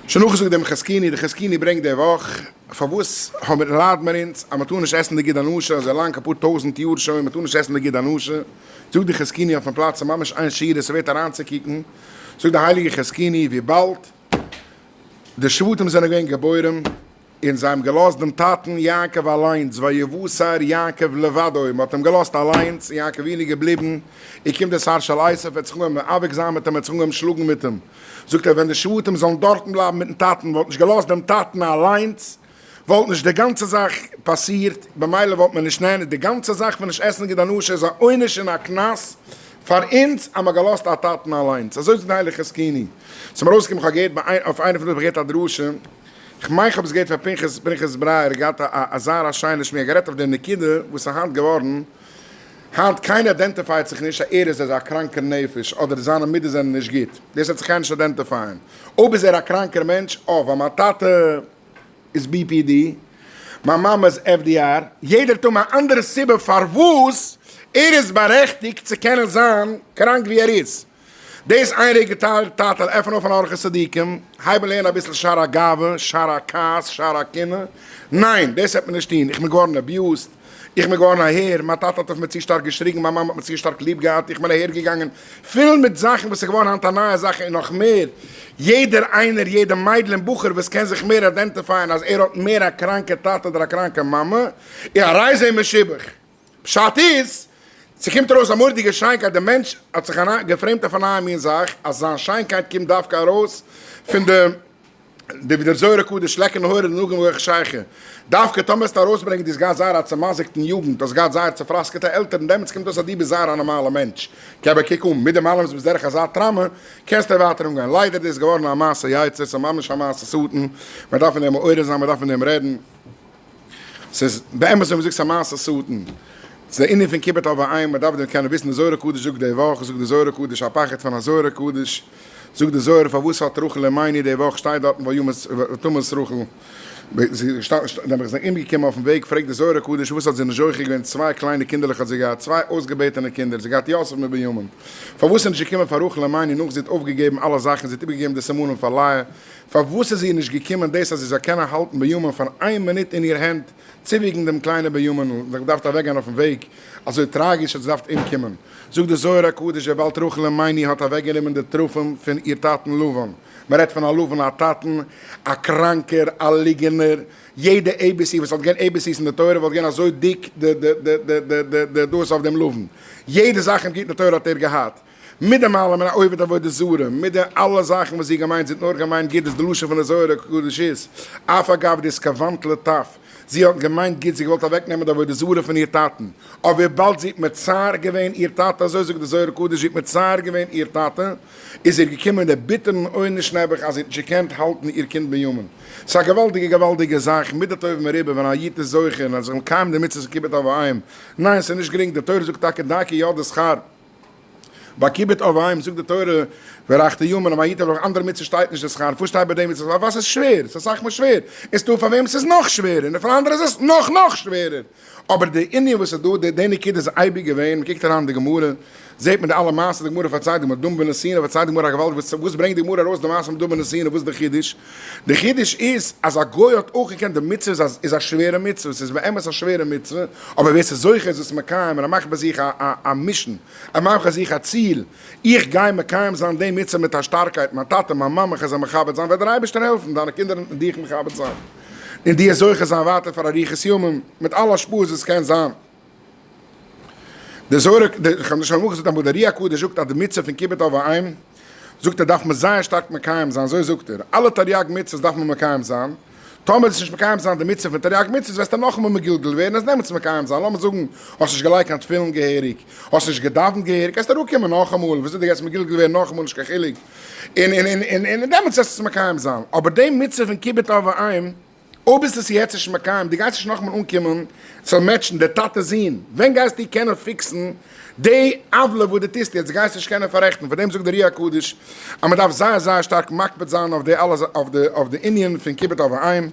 שוין נאכגעזאגט דעם חזקוני, דער חזקוני ברענגט די וואך, פארוואס האבן ליידן מיר אונז אז מען טאר נישט עסן די גיד הנשה אזוי לאנג אפאר טויזנט יאר שוין, מען טאר נישט עסן די גיד הנשה, זאגט די חזקוני אויפן פלאץ ס'איז ממש איין שורה ס'ווערט אריינצוקוקן, זאגט די הייליגע חזקוני וויבאלד די שבטים זענען געווען געבוירן און זיי האבן געלאזט דעם טאטן יעקב אליינס, ויותר יעקב לבדו, מען האט אים געלאזט אליינס, און יעקב אבינו איז געבליבן, און קומט דער שר של עשיו, ער האט זיך אנגעהויבן מאבק זיין מיט אים, ער האט זיך אנגעהויבן שלאגן מיט אים, זאגט ער, ווען די שבטים זאלן דארטן בלייבן מיטן טאטן, וואלט נישט געלאזט דעם טאטן אליינס, וואלט נישט די גאנצע זאך פאסירט, במילא וואלט מען נישט נהנה, די גאנצע זאך פון נישט עסן גיד הנשה איז א עונש און א קנס פאר אונז אז מען האט געלאזט א טאטן אליינס, אזוי זאגט די הייליגע חזקוני, ס'איז מיר ארויסגעקומען, איך האב געהערט ביי אויף איינע פון די האב איך געהערט א דרשה, כ'מיין כ'האב עס געהערט פון פנחס פנחס ברייער ער האט געהאט א זייער א שיינע שמועס גערעדט אויף די נקודה וואס איז היינט געווארן היינט קיינער אדענטיפייט זיך נישט אז ער איז אזא קראנקער נפש אדער זיינע מידות זענען נישט גוט דאס וועט זיך קיינער נישט אדענטיפייען אויב איז ער א קראנקער מענטש אה ווייל מיין טאטע איז BPD מיין מאמע איז FDR יעדער האט האבן א אנדערע סיבה פארוואס ער איז בארעכטיגט צו קענען זיין קראנק ווי ער איז. דאס איין רגע טאטע עפען אויף אן אורחות צדיקים, הייב אן לערנען אביסל שער הגאווה, שער הכעס, שער הקנאה, ניין דאס וועט מען נישט טון, איך בין געווארן abused, איך בין געווארן אהער, מיין טאטע האט אויף מיר צו שטארק געשריגן, מיין מאמע האט מיר צו שטארק ליב געהאט, איך בין אהער געגאנגען, פול מיט זאכן וואס איז געווארן היינט א נייע זאך און נאך מער, יעדער איינער, יעדע מיידל און בחור וואס קען זיך מער איידענטיפייען אז ער האט מער א קראנקע טאטע אדער א קראנקע מאמע, איז הרי זה משובח. פשט איז, ס'קומט ארויס א מורא'דיגע שיינקייט, דער מענטש האט זיך געפרעימט אויף א נייע מין זאך, אז זיין שיינקייט קומט דווקא ארויס פון די, די ווי דער זוהר הקדוש לעקן הורא דנגן וכך שייכע, דווקא טאמער וועסטו ארויסברענגען דו האסט געהאט זייער א צעמזיקטן יוגנט, האסט געהאט זייער צעפראסקעטע עלטערן, דעמאלטס קומט אויס אז דו ביסט זייער א נארמאלע מענטש, געב א קוק אן, מיט דעם אלעם וואס ביסט דורך אזא טראמא, קענסטו ווייטער אנגיין. ליידער דאס איז געווארן א מעשה יצר, ס'איז ממש א מעשה שטן, מען דארף פון דעם מעורר זיין, מען דארף פון דעם רעדן. ס'איז באמת ווי מ'זאגט ס'איז א מעשה שטן. ס'איז די ענין פון כיבוד אב ואם, מ'דארף דעם קענען וויסן די זוהר הקדוש זאגט די וואך, זאגט די זוהר הקדוש א פחד פון א זוהר הקדוש, זאגט די זוהר פארוואס האט רחל אמנו די וואך שטייט דארטן וימת ותמת רחל, זי איז געשטאנען אומגעקומען אויפן וועג, פרעגט די זוהר הקדוש וואס האט זי נישט זוכה געווען צוויי קליינע קינדערלעך האט זי געהאט, צוויי אויסגעבעטענע קינדער, זי געהאט יוסף מיט בנימין, פארוואס איז נישט געקומען פאר רחל אמנו נאך זי האט אויפגעגעבן אלע זאכן, זי האט איבערגעגעבן די סימנים פאר לאה, פארוואס איז איר נישט געקומען דאס אז זי זאל קענען האלטן בנימין פאר איין מינוט אין איר הענט, צואוויגן דעם קליינעם בנימינ'ל, און זיך געדארפט אוועקגיין אויפן וועג, אזוי טראגיש האט זי געדארפט אומקומען. זאגט דער זוהר הקדוש, וויבאלד רחל אמנו האט אוועקגענומען די תרפים פון איר טאטן לבן, מען רעדט פון א לבן א טאטן, א קראנקער, א ליגענער, יעדע ABC וואס וואלט געווען ABCs אין די תורה וואלט געווען אזוי דיק די די די די די די דאס אויף דעם לבן, יעדע זאך אין די תורה האט ער געהאט. מיט דעם אלעם און א עובד עבודה זרה, מיט די אלע זאכן וואס זי האט געמיינט, זי האט נאר געמיינט גוט, דאס די לשון פון די זוהר הקדוש איז, אף אגב דאתכוונת לטב, זי האט געמיינט גוט, זי האט געוואלט אוועק נעמען די עבודה זרה פון איר טאטן, אבער וויבאלד זי האט מצער געווען איר טאטע, אזוי זאגט די זוהר הקדוש, זי האט מצער געווען איר טאטע, איז איר געקומען דער ביטערן עונש נעבעך אז זי האט נישט געקענט האלטן איר קינד בנימין. ס'איז א געוואלדיגע געוואלדיגע זאך, מידה טובה מרובה, ווען א איד איז זוכה און איז זיך מקיים די מצוות כיבוד אב ואם, ניין ס'איז נישט גרינג, די תורה זאגט טאקע דייקא יא די שכר, ביי כיבוד אב ואם זאגט די תורה והארכת ימים און ביי יתר אויף אנדערע מצוות שטייט נישט די שכר, פארוואס שטייט ביי די מצוה שכר? ווייל ס'איז שווער, ס'איז אסאך מאל שווער, און ס'דא פאר וועם ס'איז נאך שווערער, און פאר אנדערע איז עס נאך נאך שווערער, אבער די ענין וואס איז דא, די די נקודה איז אייביג געווען, מ'קוקט אריין אין די גמרא, זעט מען די אלע מעשות, די גמרא פארציילט, די גמרא דן בנתינה פארציילט די גמרא א געוואלד, וואס וואס ברענגט די גמרא ארויס די מעשה מיט דן בנתינה, וואס איז די חידוש? די חידוש איז אז א גוי האט אויך געקענט, די מצוה איז א איז א שווערע מצוה, ס'איז באמת א שווערע מצוה, אבער ווער ס'איז זוכה איז עס מקיים און ער מאכט ביי זיך א א א mission, ער מאכט ביי זיך א ציל, איך גיי מקיים זיין די מצוה מיט א שטארקייט, מיין טאטע, מיין מאמע, כ'גיי זיי מכבד זיין, וועט דער אייבערשטער העלפן דיינע קינדער און דיך מכבד זיין, און דו וועסט זוכה זיין ווייטער פאר אריכות ימים, מיט אלע השפעות וואס קען זיין. דער זוהר, איך האב נישט אמאל געזאגט אמאל, דער אר"י הקדוש זאגט אז די מצוה פון כיבוד אב ואם, זאגט ער דארף מען זייער שטארק מקיים זיין, אזוי זאגט ער, אלע תרי"ג מצוות דארף מען מקיים זיין, טאמער וועסט נישט מקיים זיין די מצוה פון תרי"ג מצוות וועסטו נאכאמאל מגולגל ווערן עס דעמאלטס מקיים זיין, לאמיר זאגן האסט נישט געלייגט קיין תפילין געהעריג, האסט נישט געדאווענט געהעריג, וועסטו אראפקומען נאכאמאל, וויאזוי דו גייסט מגולגל ווערן נאכאמאל נישט קיין חילוק, און און און און דעמאלטס וועסטו עס מקיים זיין, אבער די מצוה פון כיבוד אב ואם, אויב ביסט עס יעצט נישט מקיים, דו גייסט נישט נאכאמאל אנקומען צו match ן די טאטע זון, ווען גייסטו קענען fix ן די עוולה וואס דו טוסט יעצט, דו גייסט נישט קענען פאררעכטן, פאר דעם זאגט דער אר"י הקדוש אז מען דארף זייער זייער שטארק מקפיד זיין אויף די אלע אויף די אויף די ענין פון כיבוד אב ואם,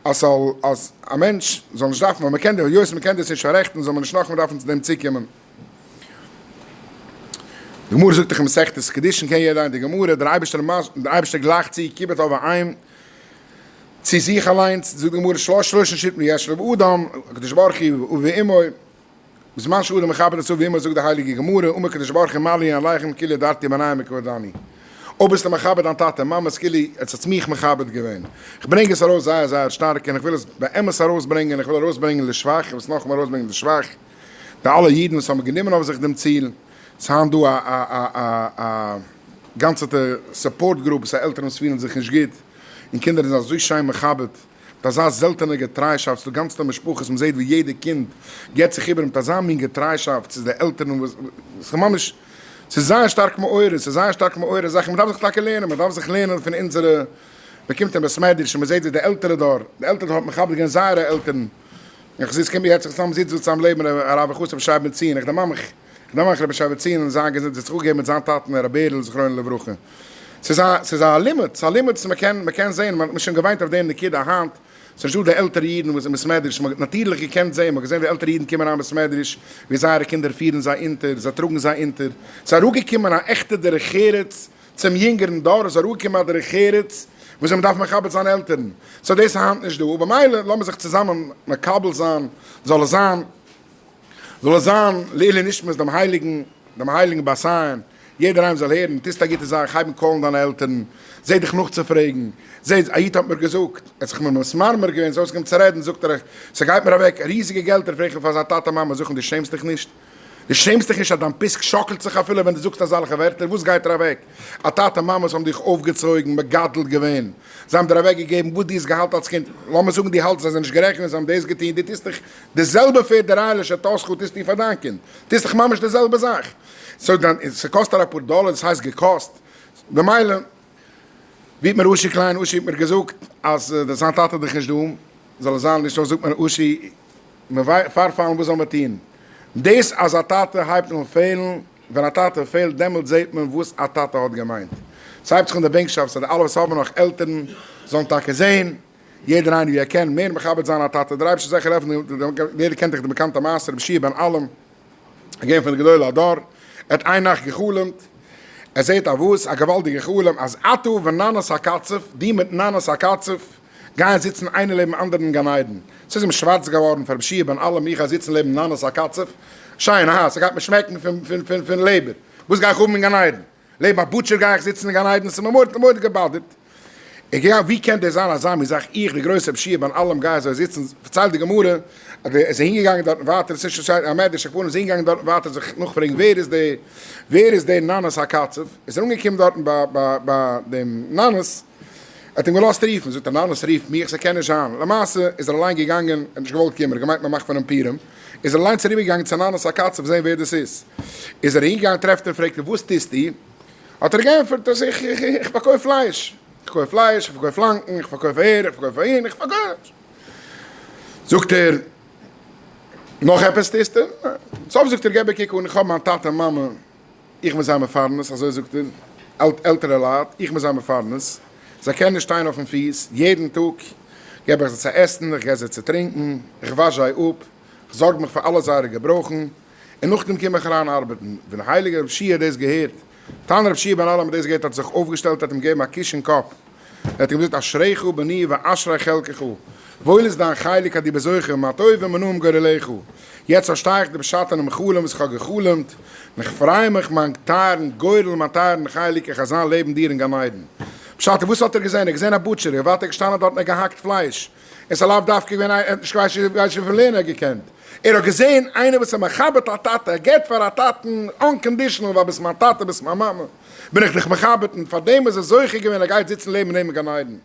אז ס'זאל אז א מענטש זאל נישט דארפן, ווייל מען קען די היות מען קען דאס נישט פאררעכטן זאל מען נישט נאכאמאל דארפן צו דעם צוקומען. די גמרא זאגט דאך אין מסכת קידושין קען יעדער איינער די גמרא, דער אייבערשטער דער אייבערשטער גלייכט צו כיבוד אב ואם. צו זיך אליינס, זאגט די גמרא שלש שלשה שיטן יש לאדם, הקדוש ברוך הוא אביו ואמו, בזמן שאדם מכבד את אביו ואמו זאגט די הייליגע גמרא, אמר הקדוש ברוך הוא מה לי עליכם כאילו הדרתי בניי מכבדני. אויב ביסטו מכבד דיין טאטע און מאמע איז כאילו עטס האטס מיך מכבד געווען. איך ברענג עס ארויס זייער זייער שטארק און איך וויל עס באמת ארויסברענגען, איך וויל ארויסברענגען לשבח, איך וויל עס נאכאמאל ארויסברענגען לשבח, די אלע אידן וואס האבן גענומען אויף זיך דעם ציל, ס'איז היינט דא א א א א א גאנצעטע support groups א עלטערן וואס פילן זיך נישט גוט, און קינדער זענען אזוי שיין מכבד, מיט אזא זעלטענע געטריישאפט, ס'דא גאנצעטע משפחות מ'זעט ווי יעדע קינד געבט זיך איבער מיט אזא מין געטריישאפט צו די עלטערן וואס ס'איז ממש ס'איז זייער שטארק מעורר, ס'איז זייער שטארק מעורר זאכן, מ'דארף זיך טאקע לערנען, מ'דארף זיך לערנען פון אונזערע, מ'קומט אין בית מדרש און מ'זעט ווי די עלטערע דור, די עלטערע דור האט מכבד געווען זייערע עלטערן, איך זיץ קום יעצט איך צוזאם זיץ דא צוזאם לעבן הרב החסיד רבי שייע בן ציון, איך דערמאן מיך, איך דערמאן מיך רבי שייע בן ציון און זיין געזונט זיך אפגעגעבן מיט זיין טאטן רבי בערל זכרונו לברכה, ס'איז א ס'איז א לימוד, ס'איז א לימוד וואס מ'קען מ'קען זען, מ'האט מ'איז שוין געוויינט אויף דעם נקודה היינט, ס'איז נישטא די עלטערע אידן וואס אין בית מדרש, מ'האט נאטירליך געקענט זען, מ'האט געזען ווי עלטערע אידן קומען אריין בית מדרש, ווי זייערע קינדער פירן זיי אונטער, זיי טראגן זיי אונטער, ס'איז אראפגעקומען א עכטע דרך ארץ צום יונגערן דור, איז אראפגעקומען א דרך ארץ וויאזוי מ'דארף מכבד זיין עלטערן, so דאס איז היינט נישט דא, ובמילא לאמיר זיך צוזאמען מקבל זיין, זאל עס זיין, זאל עס זיין לעילוי נשמת דעם הייליגן, דעם הייליגן בת עין, יעדער איינער זאל הערן, טוסט א גוטע זאך, הייב אן call ן דיינע עלטערן, זע דיך נאכצופרעגן, זע, א איד האט מיר געזאגט, ער האט זיך מיר מסמרמר געווען, ס'איז אויסגעקומען צו רעדן, זאגט ער, ס'גייט מיר אוועק ריזיגע געלטער, פרעג איך פאר זיין טאטע מאמע, זאג איך, דו שעמסט דיך נישט? דו שעמסט דיך נישט אז דיין פיסק שאקלט זיך אפילו ווען דו זאגסט אזאלכע ווערטער? וואס גייט דיר אוועק? א טאטע מאמע וואס האבן דיך אויפגעצויגן, מגדל געווען, זיי האבן דיר אוועק געגעבן וואס דו האסט געהאלט אלס קינד, לאמיר זאגן דו האלטסט זיי זענען נישט גערעכט ווען זיי האבן דאס געטון, דו טוסט דאך די זעלבע פערדעריי לשטתך טוסטו פאר דיין קינד, טוסט דאך ממש די זעלבע זאך, so דיין, ס'קאסט דיר אפאר דאלער, דאס הייסט געקאסט, במילא ווי האט מיר אשי קליין, אשי האט מיר געזאגט אז זיין טאטע איז דאך נישט דא, זאל עס זיין נישט דא, זאגט מיר אשי, פארפאלן וואס זאל מען טון? דאס אז א טאטע הייבט אן פעלן, ווען א טאטע פעלט דעמאלט זעט מען וואס א טאטע האט געמיינט. ס'הייבט זיך אן די בענקשאפט so די אלע וואס האבן נאך עלטערן זאלן טאקע זען, יעדער איינער ווי ער קען, מער מכבד זיין א טאטע, דער אייבערשטער זאל זיכער העלפן, יעדער קענט דאך די באקאנטע מעשה רבי שיע בן אלם, געווען פון די גדולי הדור, ער האט איין נאכט גע'חלומ'ט, ער זעט א וואס? א געוואלדיגע חלום, אז אתה וננס הקצב, דו מיט ננס הקצב, גייען זיצן איינער לעבן אנדערן אין גן עדן. ס'איז אים שווארץ געווארן פאר רבי שיע בן אלם, איך גיי זיצן לעבן ננס הקצב? שיין, אהא, ס'גייט מיר שמעקן פון לעבער, וואס גיי איך האבן אין גן עדן? לעבן א butcher גיי איך זיצן אין גן עדן? ס'איז מיר מורא'דיג געבאדערט. איך גיי, ווי קען דאס זיין אזא מין זאך, איך די גרויסע רבי שיע בן אלם גיי אזוי זיצן, פארציילט די גמרא, אז ער איז אהינגעגאנגען דארטן ווייטער, עס איז נישט א מדרש, עכ"פ איז אהינגעגאנגען דארטן ווייטער זיך נאכפרעגן ווער איז די, ווער איז דער ננס הקצב, איז ער אנגעקומען דארטן ביי ביי ביי דעם ננס, ער האט אים געלאזט רופן, זאגט ער ננס רופט מיך, ס'קען נישט זיין, למעשה איז ער אליין געגאנגען, ער האט נישט געוואלט קומען, ער האט געמיינט מען מאכט פון אים פורים, איז ער אליינס אריבערגעגאנגען צו ננס הקצב זען ווער דאס איז, איז ער אהינגעגאנגען טרעפט אים פרעגט ער וואס טוסטו? האט ער געענטפערט אז איך איך פארקויף פלייש, איך קויף פלייש, איך פארקויף לאנקן, איך פארקויף אהער, איך פארקויף אהין, איך פארקויף. זאגט ער, נאך עפעס טוסטו? סוף זאגט ער, געב א קוק אן, איך האב מיין טאטע און מאמע, איך בין זיי מפרנס, אזוי זאגט ער, עלטערע לייט, איך בין זיי מפרנס, זיי קענען נישט שטיין אויפן פיס, יעדן טאג געב איך זיי צו עסן, איך געב זיי צו טרינקען, איך וואש זיי אפ, איך זארג מיך פאר אלע זייערע געברויכן, און נאכדעם קום איך אריין ארבעטן. ווען הייליגער רב שיע האט דאס געהערט, תנא רב שיע בן אלם האט דאס געהערט האט ער זיך אויפגעשטעלט האט אים געגעבן א קוש אין קאפ, ער האט אים געזאגט אשריך בני ואשרי חלקך, וואויל איז דיין חלק אז דו ביסט זוכה מה טוב ומה נעים גורלך, יעצט פארשטיי איך די פשט אינעם חלום וואס איך האב גע'חלומ'ט, און איך פריי מיך מיין טייערן גורל מיין טייערן חלק איך גיי זיין לעבן דיר אין גן עדן. פשט איז וואס האט ער געזען? ער האט געזען א butcher, ער איז ווייטער געשטאנען דארט און ער האט געהאקט פלייש, עס איז לאו דווקא געווען איינער, ער האט נישט געווייסט וויפיל לערנען ער האט געקענט, ער האט געזען איינער וואס איז מכבד א טאטע, ער געבט פאר א טאטן unconditional, ווייל ביסט מיין טאטע ביסט מיין מאמע, בין איך דיך מכבד, און פאר דעם איז ער זוכה געווען ער גייט זיצן לעבן אים אין גן עדן.